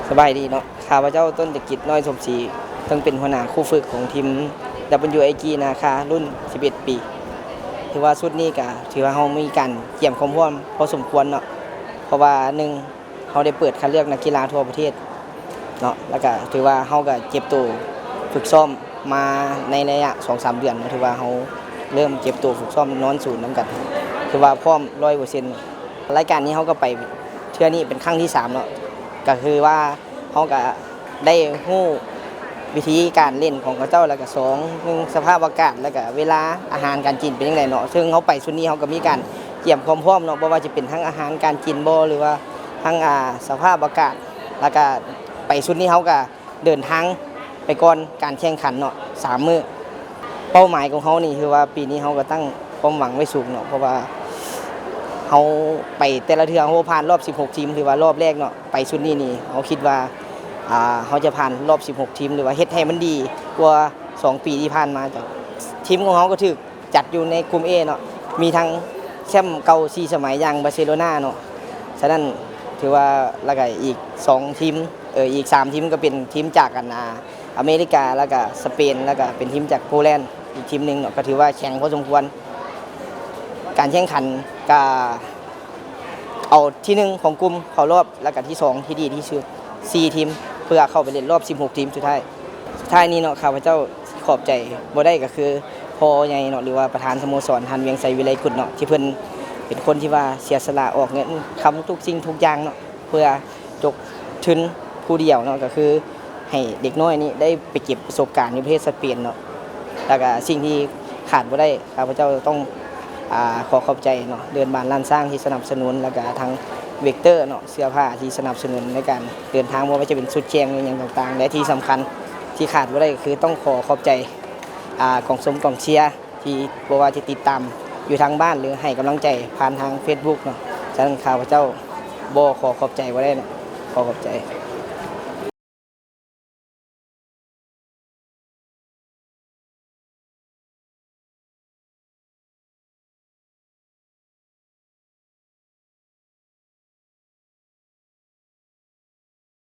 ສະບາຍດີເນາະ ຂ້າພະເຈົ້າ ຕົ້ນຈະກິດ ນ້ອຍສົມສີ ເຊິ່ງເປັນຫົວໜ້າຄູ່ຝຶກຂອງທີມ WIG ນາຄາ ລຸ້ນສິບເອັດປີ. ຖືວ່າຊຸດນີ້ກະ ຖືວ່າເຮົາມີການກຽມຄວາມພ້ອມພໍສົມຄວນເນາະ ເພາະວ່າ ໜຶ່ງ ເຮົາໄດ້ເປີດຄັດເລືອກນັກກິລາທົ່ວປະເທດເນາະ ແລ້ວກະຖືວ່າເຮົາກະເກັບໂຕຝຶກຊ້ອມມາໃນໄລຍະສອງສາມເດືອນເນາະ ຖືວ່າເຮົາເລີ່ມເກັບໂຕຝຶກຊ້ອມນອນສູນນຳກັນ ຖືວ່າພ້ອມຮ້ອຍເປີເຊັນ. ລາຍການນີ້ເຮົາກໍໄປເທື່ອນີ້ເປັນຄັ້ງທີສາມເນາະ ກໍຄືວ່າເຮົາກໍໄດ້ຮູ້ວິທີການຫຼິ້ນຂອງເຂົາເຈົ້າ ແລ້ວກໍສອງ ໜຶ່ງ ສະພາບອາກາດ ແລ້ວກໍເວລາອາຫານການກິນເປັນຈັ່ງໃດເນາະ ເຊິ່ງເຮົາໄປຊຸດນີ້ເຮົາກໍມີການກຽມຄວາມພ້ອມເນາະ ບໍ່ວ່າຈະເປັນທັງອາຫານການກິນບໍ ຫຼືວ່າທັງ ອ່າ ສະພາບອາກາດ ແລ້ວກໍໄປຊຸດນີ້ເຮົາກໍເດີນທາງໄປກ່ອນການແຂ່ງຂັນເນາະ ສາມມື້. ເປົ້າໝາຍຂອງເຮົານີ້ ຄືວ່າປີນີ້ເຮົາກໍຕັ້ງຄວາມຫວັງໄວ້ສູງເນາະ ເພາະວ່າເຮົາໄປແຕ່ລະເທື່ອເຮົາບໍ່ຜ່ານຮອບສິບຫົກທີມ ຖືວ່າຮອບແລກເນາະ ໄປຊຸດນີ້ນີ້ ເຮົາຄິດວ່າ ອ່າ ເຮົາຈະຜ່ານຮອບສິບຫົກທີມ ຫຼືວ່າເຮັດໃຫ້ມັນດີກວ່າສອງປີທີ່ຜ່ານມາ. ທີມຂອງເຮົາກໍຖືກຈັດຢູ່ໃນກຸ່ມ A ເນາະ ມີທັງແຊ້ມເກົ່າສີ່ສະໄໝຢ່າງບາເຊໂລນາເນາະ ສະນັ້ນຖືວ່າ ແລ້ວກະອີກສອງທີມ ເອີ ອີກສາມທີມກໍເປັນທີມຈາກ ອັນ ອາ ອາເມລິກາ ແລ້ວກະສະເປນ ແລ້ວກະເປັນທີມຈາກໂປແລນອີກທີມໜຶ່ງເນາະ ກໍຖືວ່າແຂງພໍສົມຄວນ. ການແຂ່ງຂັນກະເອົາທີໜຶ່ງຂອງກຸ່ມເຂົ້າຮອບ ແລ້ວກະທີສອງທີ່ດີທີ່ສຸດ ສີ່ທີມ ເພື່ອເຂົ້າໄປຫຼິ້ນຮອບສິບຫົກທີມສຸດທ້າຍ. ສຸດທ້າຍນີ້ເນາະ ຂ້າພະເຈົ້າຂໍຂອບໃຈບໍ່ໄດ້ກໍຄືພໍ່ໃຫຍ່ເນາະ ຫຼືວ່າປະທານສະໂມສອນ ທ່ານ ວຽງໄຊ ວິໄລກຸດເນາະ ທີ່ເພິ່ນເປັນຄົນທີ່ວ່າເສຍສະຫຼະອອກເງິນຄຳທຸກສິ່ງທຸກຢ່າງເນາະ ເພື່ອ ຈົກທຶນຜູ້ດຽວເນາະ ກໍຄືໃຫ້ເດັກນ້ອຍນີ້ໄດ້ໄປເກັບປະສົບການຢູ່ປະເທດສະເປນເນາະ ແລ້ວກະສິ່ງທີ່ຂາດບໍ່ໄດ້ ຂ້າພະເຈົ້າຕ້ອງ ອາ ຂໍຂອບໃຈເນາະ ເດີ່ນບານລ້ານຊ້າງທີ່ສະໜັບສະໜູນ ແລ້ວກະທາງເວັກເຕີເນາະ ເສື້ອຜ້າທີ່ສະໜັບສະໜູນໃນການເດີນທາງ ບໍ່ວ່າຈະເປັນຊຸດແຂ່ງ ຫຼືຫຍັງຕ່າງໆ ແລະ ທີ່ສຳຄັນທີ່ຂາດບໍ່ໄດ້ກໍຄືຕ້ອງຂໍຂອບໃຈ ອາ ກອງຊົມກອງເຊຍ ທີ່ບໍ່ວ່າຈະຕິດຕາມຢູ່ທາງບ້ານ ຫຼືໃຫ້ກຳລັງໃຈຜ່ານທາງເຟສບຸກເນາະ ສະນັ້ນຂ້າພະເຈົ້າບໍ່ຂໍຂອບໃຈບໍ່ໄດ້ເນາະ ຂໍຂອບໃຈ.